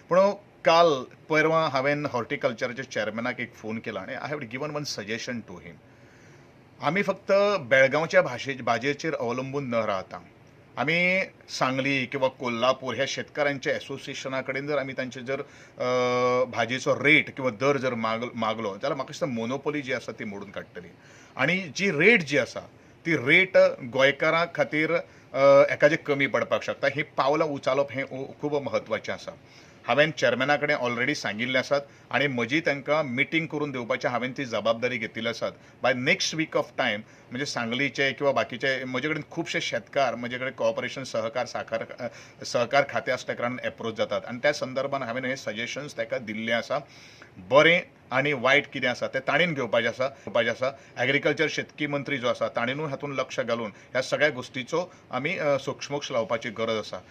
पूण काल परवां हांवें हॉर्टिकल्चराच्या चॅरमॅनाक एक फोन केला आनी I have given one suggestion to him. आमी फक्त बेळगांवच्या भाजयेचेर अवलंबून न राहता आमी सांगली किंवा कोल्हापूर ह्या शेतकारांच्या एसोसिएशना कडेन जर आमी तांचे जर भाजयेचो रेट किंवा दर जर मागलो जाल्यार म्हाका दिसता मोनोपोली जी आसा ती मोडून काडटली आनी जी रेट जी आसा ती रेट गोंयकारां खातीर एकाचें कमी पडपाक शकता. ही पावलां उचालप हें खूब म्हत्वाचें आसा. हांवें चॅरमॅना कडेन ऑलरेडी सांगिल्लें आसात आनी म्हजी तांकां मिटींग करून दिवपाची हांवें ती जबाबदारी घेतिल्ली आसात. By next week of time म्हणजे सांगलीचे किंवा बाकीचे म्हजे कडेन खुबशे शेतकार म्हजे कडेन कॉपरेशन सहकार साकार सहकार खातें आसल्या कारणान एप्रोच जातात आनी त्या संदर्भान हांवें हे सजेशन्स ताका दिल्ले आसा. बरें आनी वायट कितें आसा तें ताणेन घेवपाचें आसा घेवपाचें आसा. एग्रीकल्चर शेतकी मंत्री जो आसा ताणेनूय हातूंत लक्ष घालून ह्या सगळ्या गोश्टीचो आमी सोक्षमोक्ष लावपाची गरज आसा.